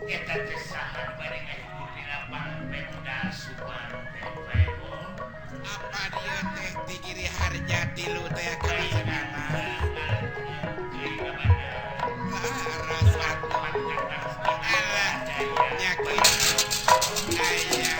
Eta teh saha nu bade ngahibur di lapang Pemda Subang teh? Apa dia teh di Giri Harja tilu teh kalaksanana? Laras atuh. Alah, nya kitu. Aya.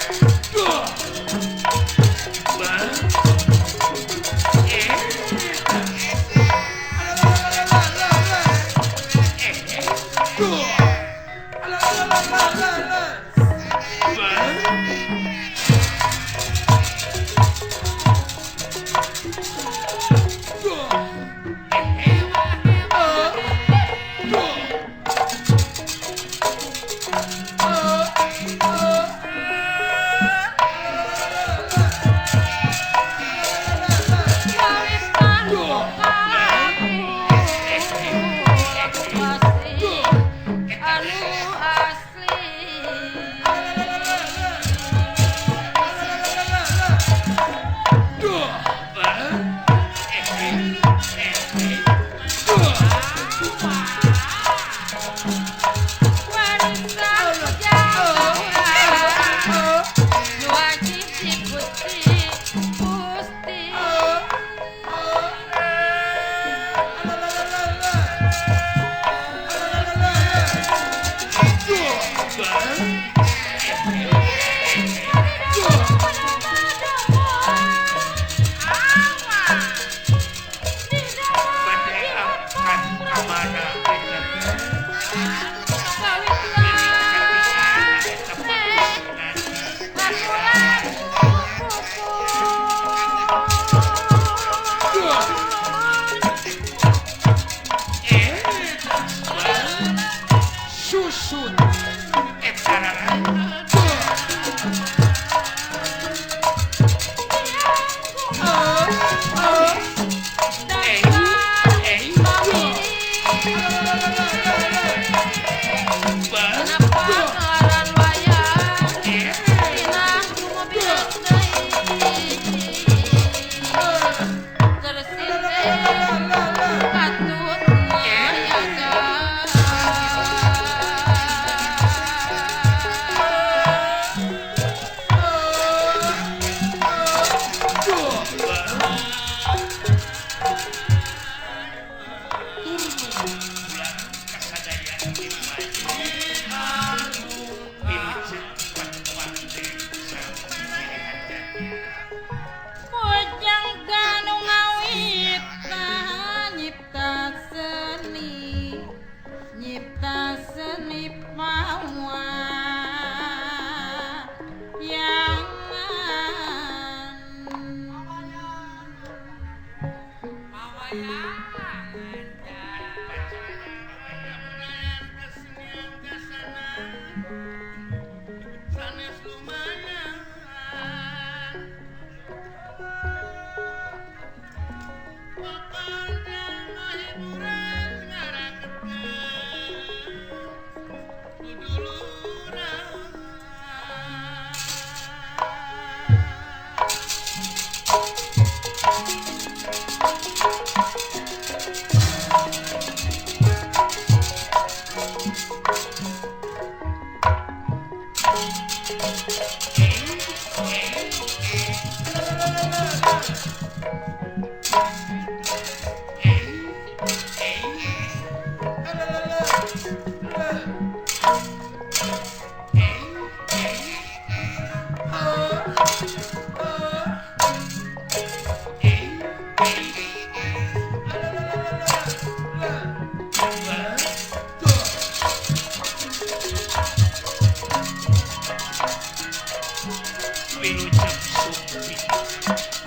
Wilujeng Sumping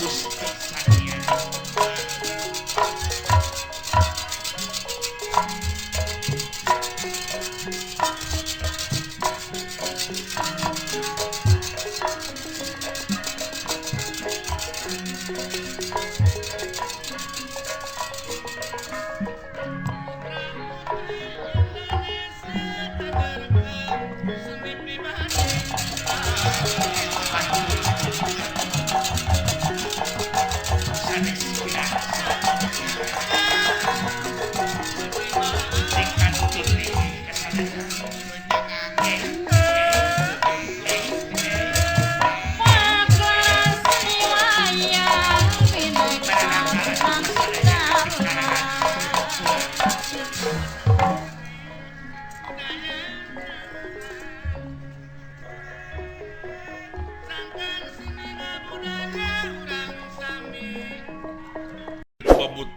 Gusti.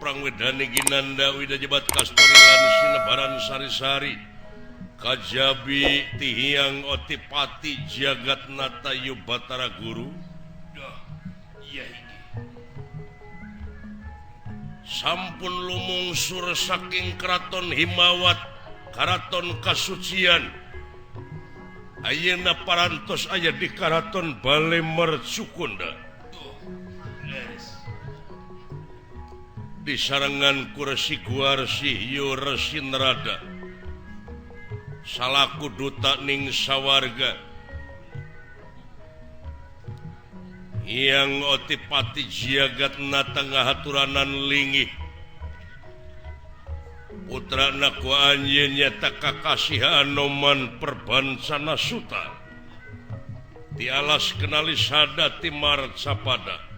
Prangwedane Ginanda Wida Jebat Kastori lan Sinebaran Sari-sari Kajabi Tihyang Otipati Jagatnata Yu Batara Guru. Iya inggih. Sampun lumungsur saking Keraton Himawat, Keraton Kasucian. Ayeuna parantos aya di Keraton Bale Mercukonda. Disarengan ku Resi Guarsih Yu Resi Nerada salaku duta ning sawarga. Hyang Otipati Jagatnata ngahaturanan linggih putrana ku anjeun nyata kakasih Anoman Perbancana Suta ti alas kenali sada ti Marcapada.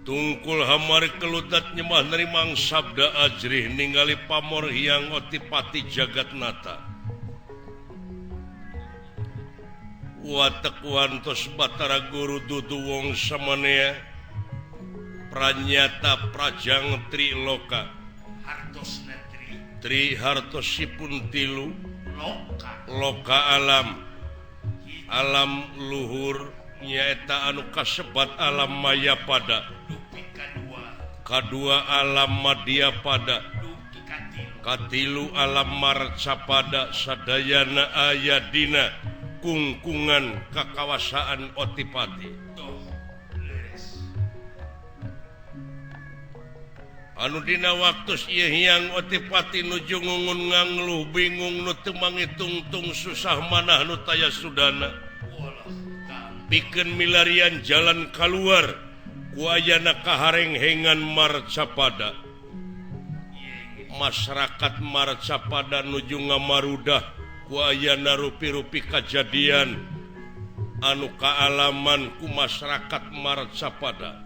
Tungkul hamari keludat nyembah nerimang sabda ajrih ningali pamor Hyang Otipati Jagatnata. Watek wantos Batara Guru dudu wong samanea pranyata prajang triloka. Hartosna tri. Tri hartosipun tilu loka. Loka alam. Alam luhur nyaeta anu kasebat alam maya pada. Kadua alam madya pada, katilu alam marcapada, sadayana aya dina kungkungan kakawasaan Otipati. Anu dina waktus ieu Hyang Otipati nuju ngungun ngangluh bingung nu teu mangitungtung susah manah nu taya sudana. Pikeun milarian jalan kaluar ku ayana kaharenghengan Marcapada. Masyarakat Marcapada nuju ngamarudah ku ayana rupi-rupi kajadian anu kaalaman ku masyarakat Marcapada.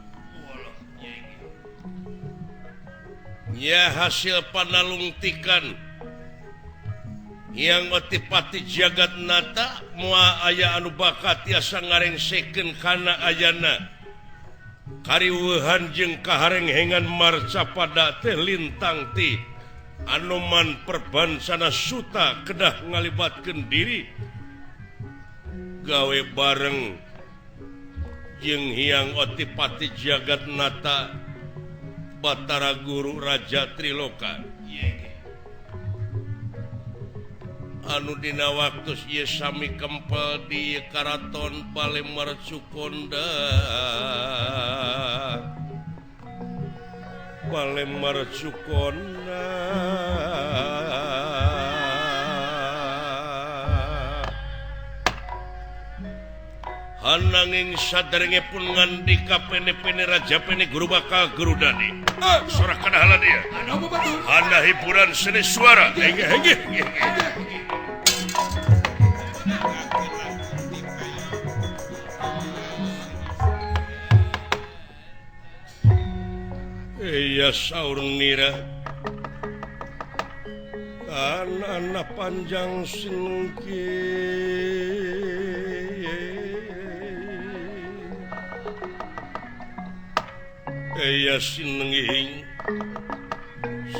Nya hasil panalungtikan Hyang Otipati Jagatnata moal aya anu bakat tiasa ngarengsekeun kana ayana kariweuhan jeung kaharenghengan Marcapada teh lintang ti Anoman Perbancana Suta kedah ngalibatkeun diri gawe bareng jeung Hyang Otipati Jagatnata Batara Guru Raja Triloka. Anu dina waktu ieu sami kempel di Karaton Bale Mercukonda. Bale Mercukonda. Ananging saderenge pun ngandika pene-pene raja pene guru bakal gerudani. Sora kana hala dia. Hana hiburan seni suara. Hege. Iya saur nira. Anak panjang sinungki. Eya sinenging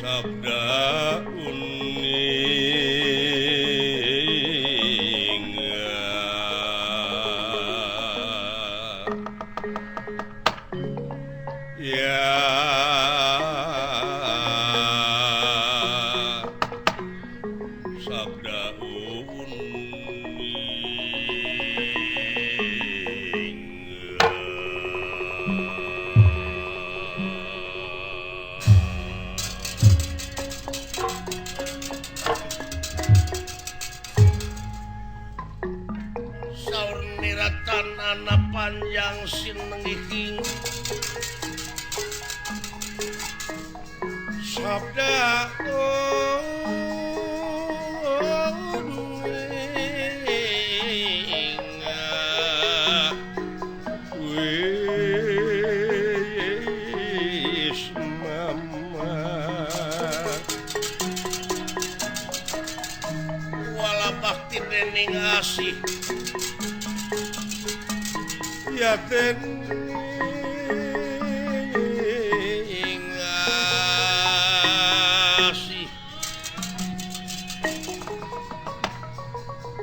sabda uning ya sabda uning. Saur niratan ana panjang sinengihing sabda wis mama wala bakti dening asih ya dening asih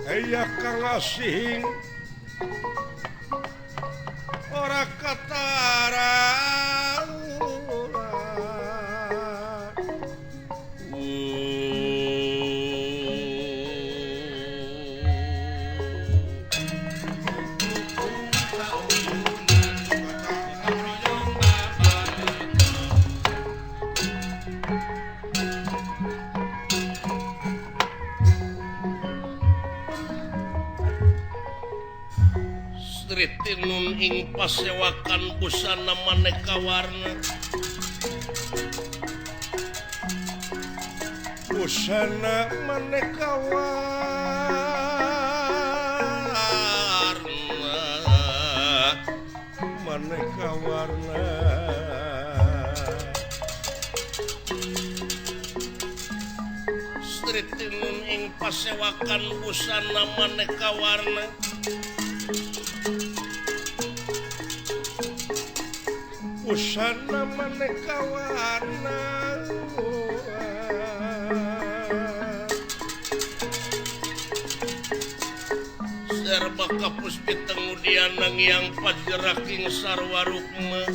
aya kang asih ora katara Tinun ing pasewakan busana maneka warna busana maneka warna maneka warna Sri tinun ing pasewakan busana maneka warna busana maneka warna serba kapus pitengudian nangiang pajeraking sarwa rukma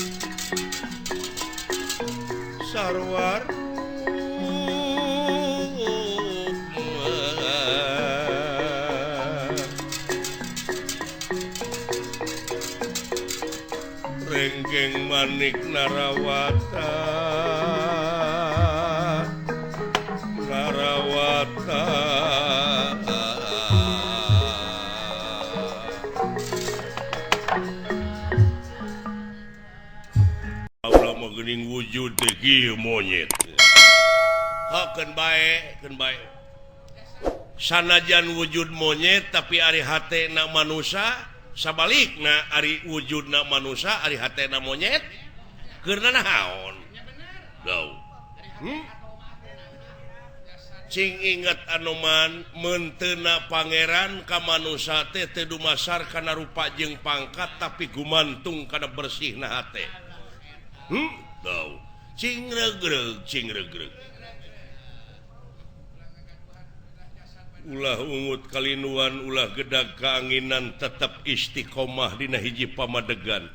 sarwa rukma renggeng manik narawata narawata Allah mah geuning wujud teh kieu monyet hakeun bae keun bae sanajan wujud monyet tapi ari hatena manusa sabalikna ari wujudna manusa ari hatena monyet keur naon dau cing inget anoman meunteuna pangeran ka manusa teh teu dumasar kana rupa jeung pangkat tapi gumantung kana bersihna hate dau cing regreg cing regreg ulah ungut kalinuan ulah gedag kaanginan tetep istiqomah dina hiji pamadegan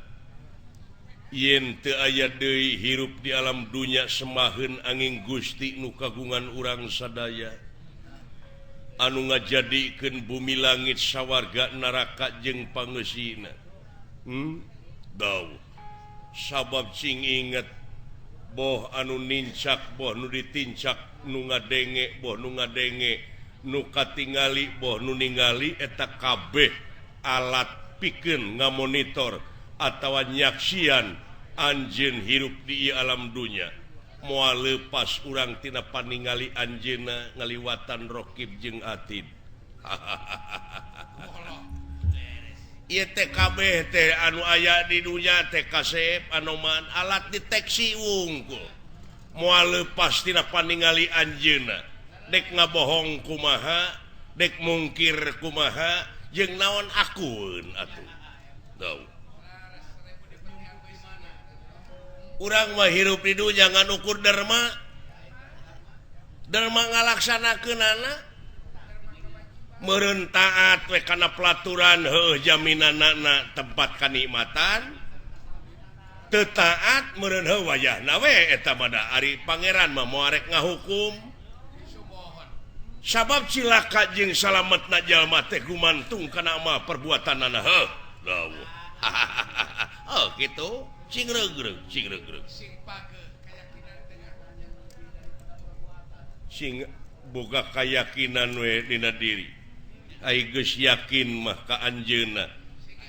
yen teu aya deui hirup di alam dunya semaheun angin Gusti nu kagungan urang sadaya anu ngajadikeun bumi langit sawarga neraka jeung pangeusina dau sabab cing inget boh anu nincak boh nu ditincak nu ngadenge boh nu ngadenge nu katingali boh nu ningali eta kabeh alat pikeun ngamonitor atawa nyaksian anjeun hirup di alam dunya moal leupas urang tina paningali anjeunna ngaliwatan rokib jeung atid ieu teh kabeh teh anu aya di dunya teh kasep anoman alat deteksi wungkul moal leupas tina paningali anjeunna dek ngabohong kumaha dek mungkir kumaha jeung naon akun atuh tau urang mah hirup di dunya ngan ukur derma derma ngalaksanakeunana meureun taat we kana pelaturan heuh jaminanana tempat kanikmatan teu taat meureun heuh wayahna we eta mah da ari pangeran mah moal rek ngahukum sabab cilaka jeung salametna jalma teh gumantung kana amal perbuatanana heuh dawuh. Oh kitu sing regreg sing regreg sing boga kayakinan we dina diri ai geus yakin mah ka anjeunna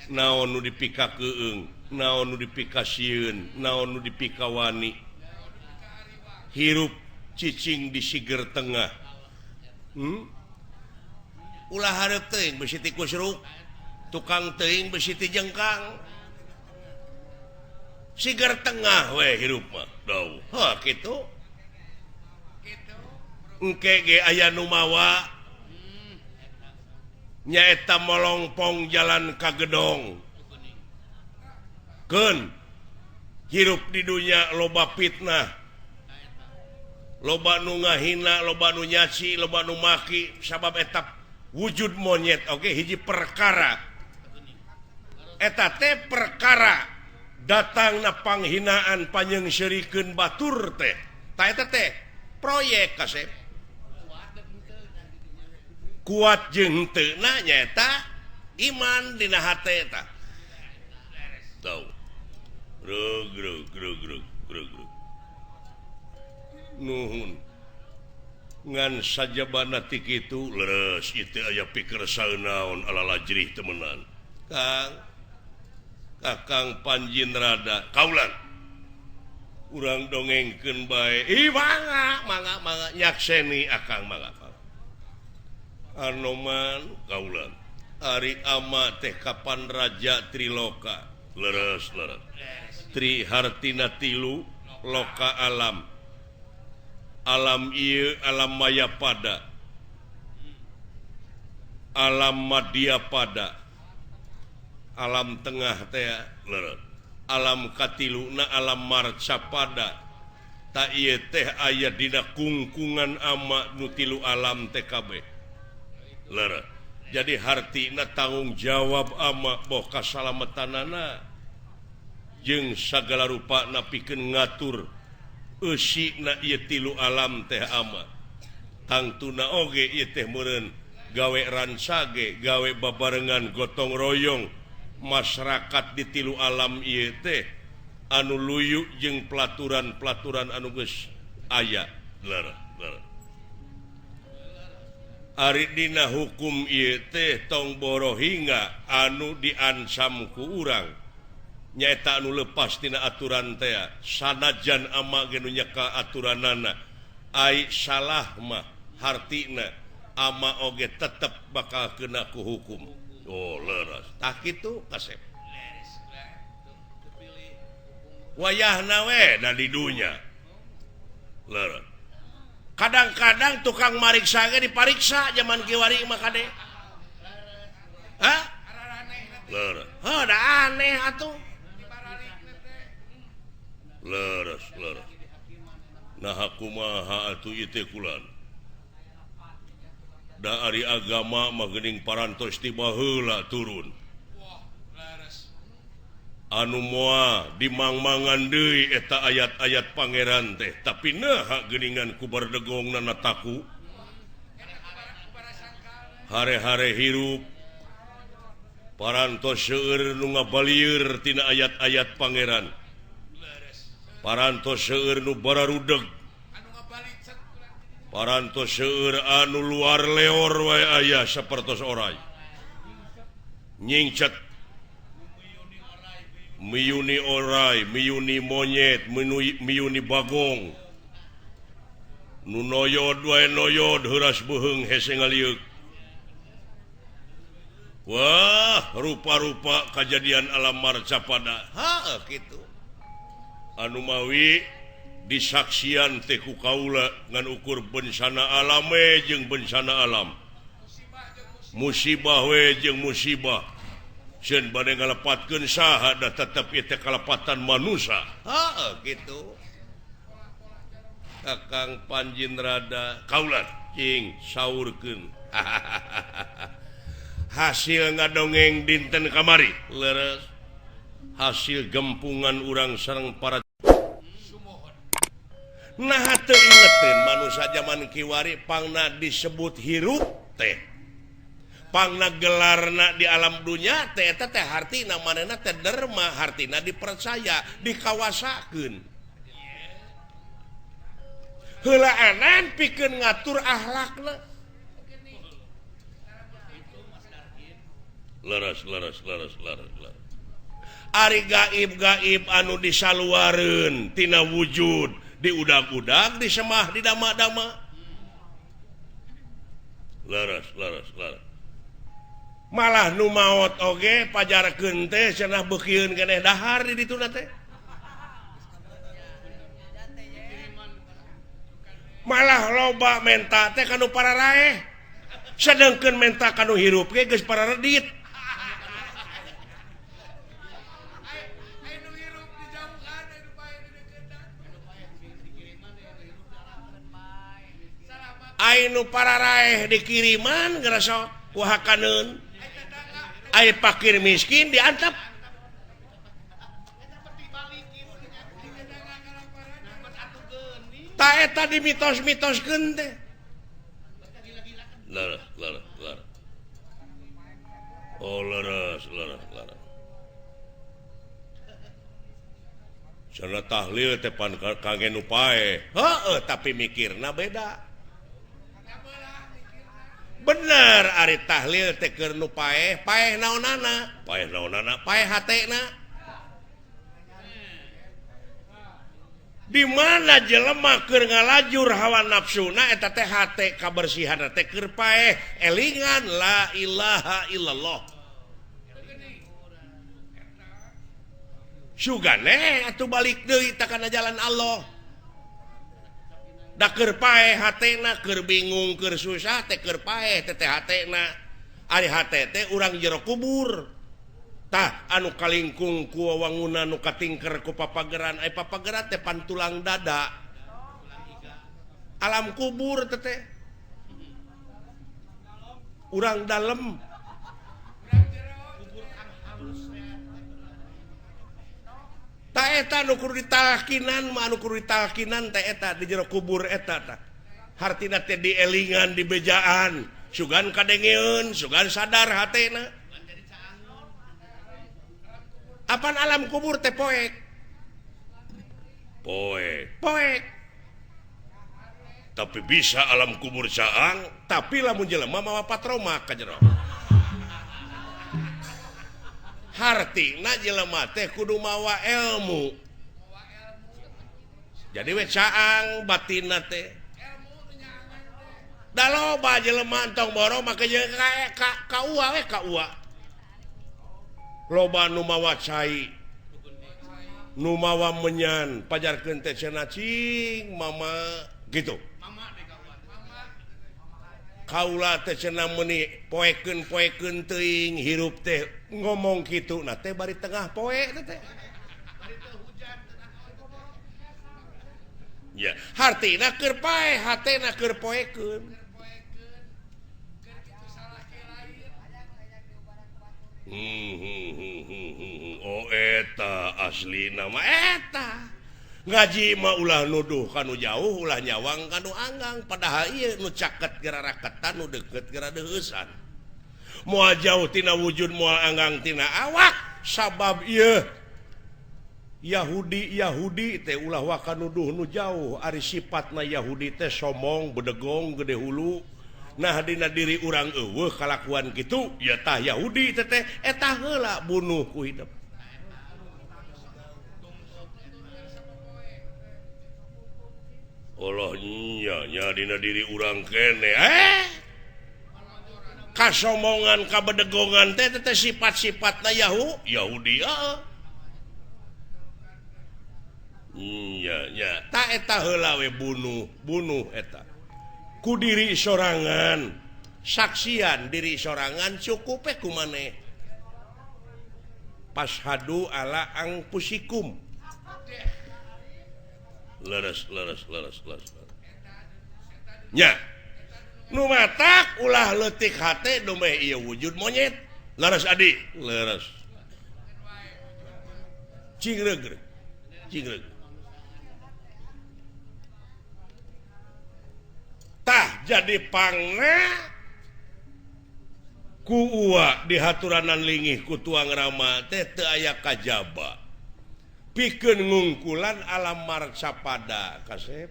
naon nu dipikakeung naon nu dipikasieun naon nu dipikawani hirup cicing di siger tengah ulah hareup teuing besi tikus ruk tukang teuing besi ti jengkang siger tengah we hirup mah dau heuh kitu engke ge aya nu mawa nyaeta molongpong jalan ka gedong keun hirup di dunya loba fitnah loba nu ngahina loba nu nyaci loba nu maki sabab eta wujud monyet oge hiji perkara eta teh perkara datangna panghinaan panyeungseurikeun batur teh ta eta teh proyek kasep kuat jeung teu na nyaeta iman dina hate eta tau rug rug rug rug rug nuhun ngan sajabana ti kitu leres ieu teh aya pikir saeunaon ala lajrih temenan Kang Kakang Panjin Rada kaulan urang dongengkeun bae ih mangga mangga mangga nyakseni akang mangga Anoman kaulan ari ama teh kapan raja Triloka leres leres Tri hartina tilu loka alam alam ieu alam maya pada alam madya pada alam tengah teh leres alam katiluna alam marca pada ta ieu teh aya dina kungkungan ama nu tilu alam teh kabeh leres jadi hartina tanggung jawab ama boh kasalamatanana jeung sagala rupana pikeun ngatur eusina ieu tilu alam teh ama tangtuna oge ieu teh meureun gawe ransage gawe babarengan gotong royong masyarakat di tilu alam ieu teh anu luyu jeung pelaturan-pelaturan anu geus aya leres leres ari dina hukum ieu teh tong borohingga anu diancam ku urang nyaeta anu lepas tina aturan teh sanajan ama ge nu nyeka aturanana ai salah mah hartina ama oge tetep bakal kena ku hukum oh leres tah kitu kasep wayahna we da di dunya leres kadang-kadang tukang mariksa ge dipariksa zaman kiwari mah kade hah leres heuh da aneh atuh leres leres nah kumaha atuh ieu teh kulan da ari agama mah geuning parantos ti baheula turun anu moal dimangmangan deui eta ayat-ayat pangeran teh tapi naha geuningan ku bardegongna taku hare-hare hirup parantos seueur nu ngabalieur tina ayat-ayat pangeran parantos seueur nu bararudeg parantos seueur anu luar leor wae aya sapertos oray nyingcet miyuni oray miyuni monyet miyuni bagong nu noyod wae noyod heuras beuheung hese ngalieuk wah rupa-rupa kajadian alam marcapada heuh kitu anu mawi disaksian teh ku kaula ngan ukur bencana alame jeung bencana alam musibah we jeung musibah sieun bade ngalepatkeun saha da tetep ieu teh kalepatan manusia heuh kitu Kakang Panjin Rada kaulan cing saurkeun hasil ngadongeng dinten kamari leres hasil gempungan urang sareng para nah teu ingeteun manusia zaman kiwari pangna disebut hirup teh Pangna gelarna di alam dunya teh eta teh hartina manehna teh derma, hartina dipercaya, dikawasakeun. Heulaanan pikeun ngatur akhlakna. Leres leres leres leres leres. Ari gaib-gaib anu disaluareun tina wujud, diudag-udag, disemah, didama-dama. Leres leres leres. Malah nu maot oge pajarkeun teh cenah beukieun keneh dahar di dituna teh. Malah loba menta teh kanu pararaeh. Sedengkeun menta kanu hirup ge geus pararedit. Ainu pararaeh dikiriman ngerasa kuhakaneun. Ai pakir miskin diantep. Ta eta dimitos-mitoskeun teh. Leres leres leres. Oh leres leres leres. Cenah tahlil teh pan kangge nu paeh. Heueuh tapi mikirna beda. Bener ari tahlil teh keur nu paeh, paeh naonana? Paeh naonana? Paeh hatena. Di mana jelema keur ngalajur hawa nafsuna eta teh hate kabersihan teh keur paeh, elingan la ilaha illallah. Sugane atuh balik deui ta kana jalan Allah. Da keur paeh hatena, keur bingung, keur susah teh keur paeh teh hatena. Ari hate teh urang jero kubur. Tah anu kalingkung ku wangunan nu katingker ku papageran, ai papageran teh pan tulang dada. Alam kubur teh teh. Urang dalem. Ta eta nu kudu ditalkinan mah anu kudu ditalkinan teh eta di jero kubur eta tah. Hartina teh dielingan dibejaan, sugan kadengeun, sugan sadar hatena. Apan alam kubur teh poek. Poek. Poek. Tapi bisa alam kubur caang, tapi lamun jelema mawa patroma ka jero. Hartina jelema teh kudu mawa ilmu. Jadi we caang batinna teh. Da loba jelema entong borong make jeung ka ua we ka ua. Loba nu mawa cai, nu mawa menyan, pajarkeun teh cenah cing mama gitu. Kaula teh cenah meuni poekeun-poekeun teuing hirup teh ngomong kitu na teh bari tengah poe teh teh. Ya, hartina keur pae, hatena keur poekeun. Oh eta asli nama eta ngaji mah ulah nuduh kanu jauh ulah nyawang kanu anggang padahal ieu nu caket geura raketan nu deukeut geura deuheusan moal jauh tina wujud moal anggang tina awak sabab ieu Yahudi Yahudi teh ulah waka nuduh nu jauh ari sifatna Yahudi teh somong bedegong gede hulu. Nah dina diri urang eueuh kalakuan kitu ya tah Yahudi teh teh eta heula bunuh ku hidup. Allah nya nya dina diri urang kene kasomongan kabedegongan teh teh sifat-sifatna Yahudi heeh. Nya nya ta eta heula we bunuh bunuh eta. Ku diri sorangan saksian diri sorangan cukup ku maneh pashadu ala angpusikum leres leres leres leres nya nu matak ulah leutik hate dumeh ieu wujud monyet leres adi leres cingreug cingreug. Tah jadi pangna Ku uwa dihaturanan lingih ku tuang rama teh teu aya kajaba. Pikeun ngungkulan alam marcapada kasep.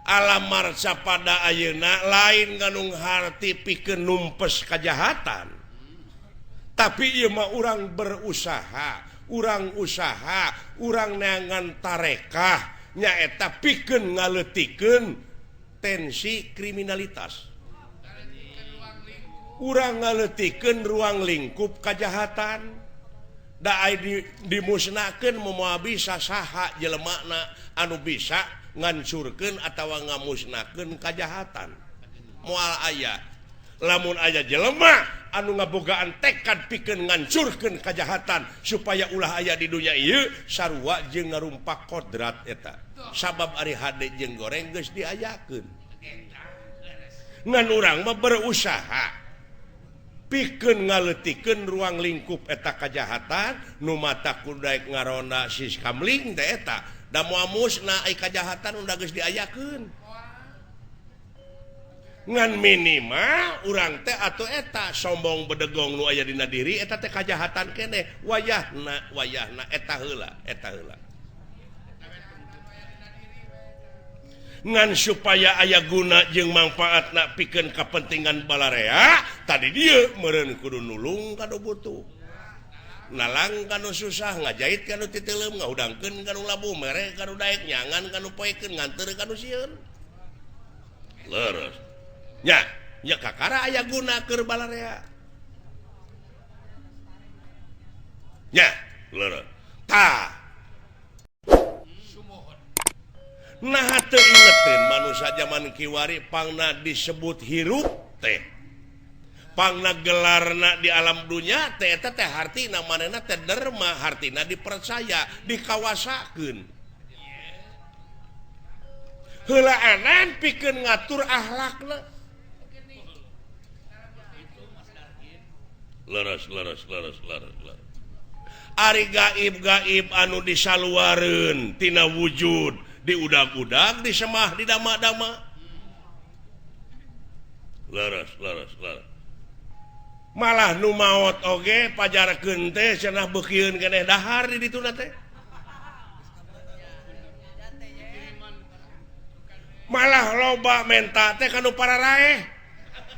Alam marcapada ayeuna lain nganung harti pikeun numpes kajahatan. Tapi ieu mah urang berusaha, urang usaha, urang neangan tarekah nyaeta pikeun ngaleutikeun tensi kriminalitas. Urang ngaleutikeun ruang lingkup kajahatan. Da dimusnahkeun moal bisa saha jelemana anu bisa ngancurkeun atawa ngamusnahkeun kajahatan. Moal aya. Lamun aya jelema anu ngabogaan tekad pikeun ngancurkeun kajahatan supaya ulah aya di dunya ieu sarua jeung ngarumpak kodrat eta. Sabab ari hade jeung goreng geus diayakeun. Ngan urang mah berusaha pikeun ngaleutikeun ruang lingkup eta kajahatan nu mata kudu daek ngaronda siskamling teh eta. Da moal musna ai kajahatan udah geus diayakeun. Ngan minimal urang teh atuh eta sombong bedegong nu aya dina diri eta teh kajahatan keneh wayahna wayahna eta heula eta heula. Ngan supaya aya guna jeung mangfaatna pikeun kapentingan balarea tadi dieu meureun kudu nulung ka nu butuh. Nalang ka nu susah, ngajait ka nu titeuleum, ngahudangkeun ka nu labuh, mere ka nu daek, nyangan ka nu poekeun, nganteur ka nu sieun. Leres. Nya, nya kakara aya guna keur balarea. Nya, leres. Tah. Nah teu ingeteun manusia zaman kiwari pangna disebut hirup teh. Pangna gelarna di alam dunya teh eta teh hartina manehna teh derma, hartina dipercaya, dikawasakeun. Heulaanan pikeun ngatur akhlakna. Leres leres leres leres leres. Ari gaib-gaib anu disaluareun tina wujud diudag-udag disemah didama-dama. Leres leres leres. Malah nu maot oge pajarkeun teh cenah beukieun keneh dahar di dituna teh. Malah loba menta teh kanu pararaeh.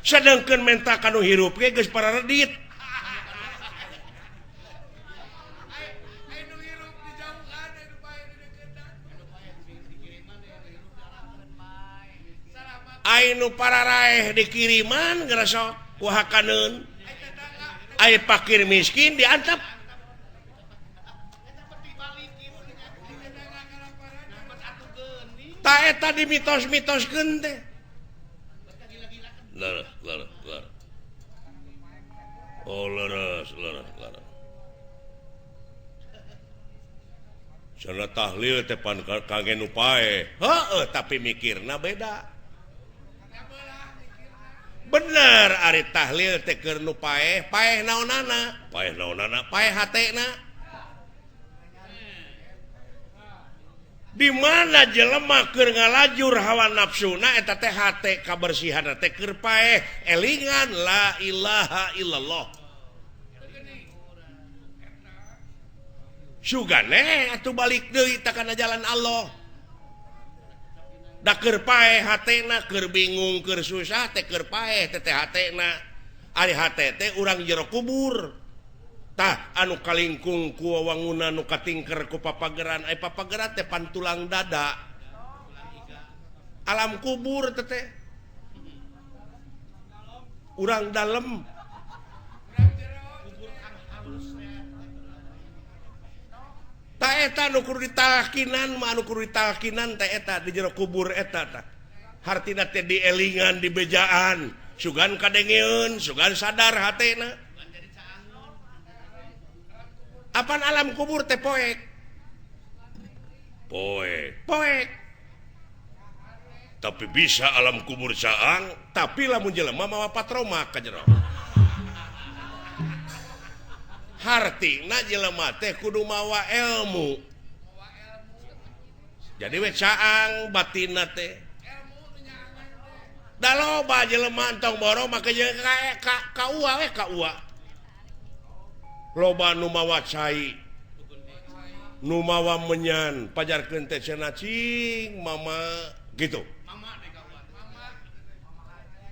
Sedengkeun menta kanu hirup ge geus pararedit. Ai nu pararaeh dikiriman ngerasa ku hakaneun. Ai pakir miskin diantep. Ta eta dimitos-mitoskeun teh. Leres leres leres. Oh leres leres leres. Cenah tahlil teh pan kangge nu paeh. Heueuh tapi mikirna beda. Bener ari tahlil teh keur nu paeh, paeh naonana? Paeh naonana? Paeh hatena. Di mana jelema keur ngalajur hawa nafsuna eta teh hate kabersihanna teh keur paeh, elingan la ilaha illallah. Sugane atuh balik deui ta kana jalan Allah. Da keur paeh hatena, keur bingung, keur susah teh keur paeh teh hatena. Ari hate teh urang jero kubur. Tah anu kalingkung ku wangunan nu katingker ku papageran, ai papageran teh pan tulang dada. Alam kubur teh teh. Urang dalem. Ta eta nu kudu ditalkinan mah anu kudu ditalkinan teh eta di jero kubur eta tah. Hartina teh dielingan dibejaan, sugan kadengeun, sugan sadar hatena. Apan alam kubur teh poek. Poek. Poek. Tapi bisa alam kubur caang, tapi lamun jelema mawa patroma ka jero. Hartina jelema teh kudu mawa ilmu. Jadi we caang batinna teh. Da loba jelema entong borong make jeung ka ua we ka ua. Loba nu mawa cai. Nu mawa menyan pajarkeun teh cenah cing mama gitu.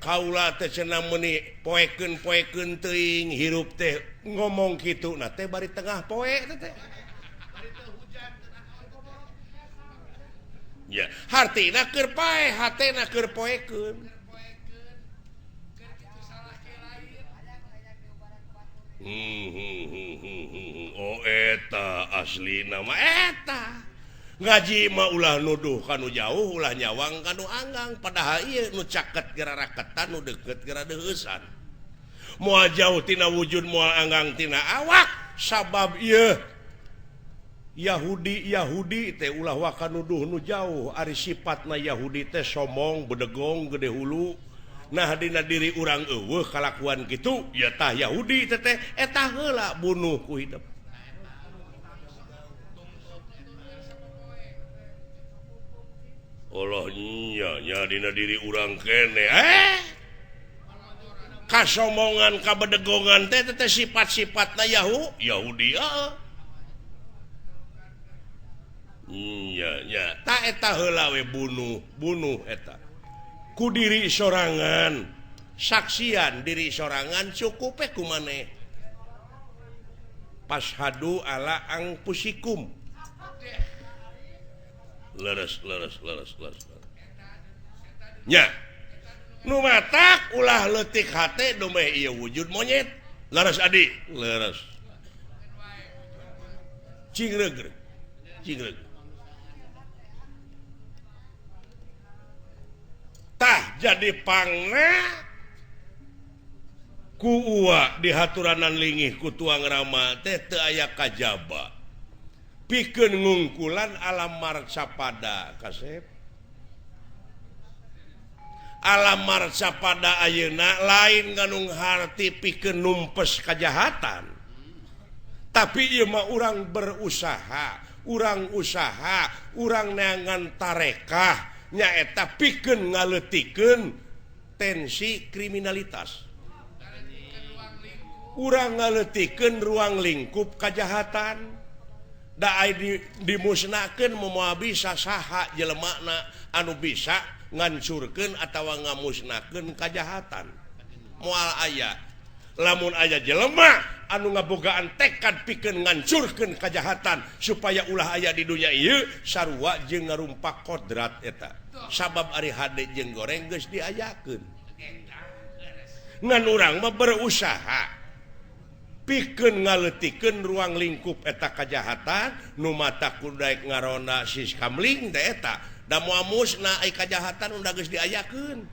Kaula teh cenah meuni poekeun-poekeun teuing hirup teh ngomong kitu na teh bari tengah poe teh teh. Ya, hartina keur pae, hatena keur poekeun. Oh eta asli nama eta ngaji mah ulah nuduh kanu jauh ulah nyawang kanu anggang padahal ieu nu caket geura raketan nu deukeut geura deueusan moal jauh tina wujud moal anggang tina awak sabab ieu Yahudi Yahudi teh ulah waka nuduh nu jauh ari sifatna Yahudi teh somong bedegong gede hulu. Nah dina diri urang eueuh kalakuan kitu ya tah Yahudi teh teh eta heula bunuh ku hidup. Allah nya nya dina diri urang kene kasomongan kabedegongan teh teh sifat-sifatna Yahudi heeh. Nya nya ta eta heula we bunuh bunuh eta. Ku diri sorangan saksian diri sorangan cukup ku maneh pashadu ala angpusikum leres leres leres leres nya nu matak ulah leutik hate dumeh ieu wujud monyet leres adi leres cingreug cingreug tah jadi pangna ku ua di haturanan lingih ku tuang rama teh teu aya kajaba pikeun ngungkulan alam marcapada kasep alam marcapada ayeuna lain nganung harti pikeun numpes kajahatan tapi ieu mah urang berusaha urang usaha urang neangan tarekah nyaeta pikeun ngaleutikeun tensi kriminalitas urang ngaleutikeun ruang lingkup kajahatan da ai dimusnahkeun moal bisa saha jelemana anu bisa ngancurkeun atawa ngamusnahkeun kajahatan moal aya lamun aya jelema anu ngabogaan tekad pikeun ngancurkeun kajahatan supaya ulah aya di dunya ieu sarua jeung ngarumpak kodrat eta sabab ari hade jeung goreng geus diayakeun ngan urang mah berusaha pikeun ngaleutikeun ruang lingkup eta kajahatan nu mata kudu daek ngaronda siskamling teh eta da moal musna ai kajahatan udah geus diayakeun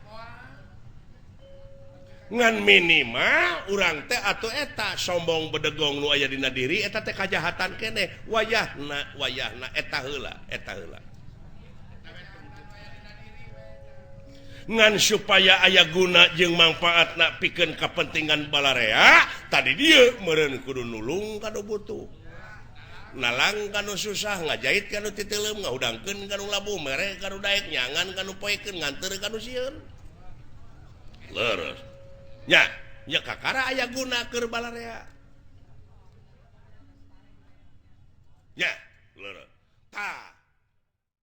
ngan minimal urang teh atuh eta sombong bedegong nu aya dina diri eta teh kajahatan keneh wayahna wayahna eta heula eta heula ngan supaya aya guna jeung mangfaatna pikeun kapentingan balarea tadi dieu meureun kudu nulung ka nu butuh nalang ka nu susah ngajait ka nu titeuleum ngahudangkeun ka nu labuh mere ka nu daek nyangan ka nu poekeun nganteur ka nu sieun leres nya nya kakara aya guna keur balarea nya leres tah.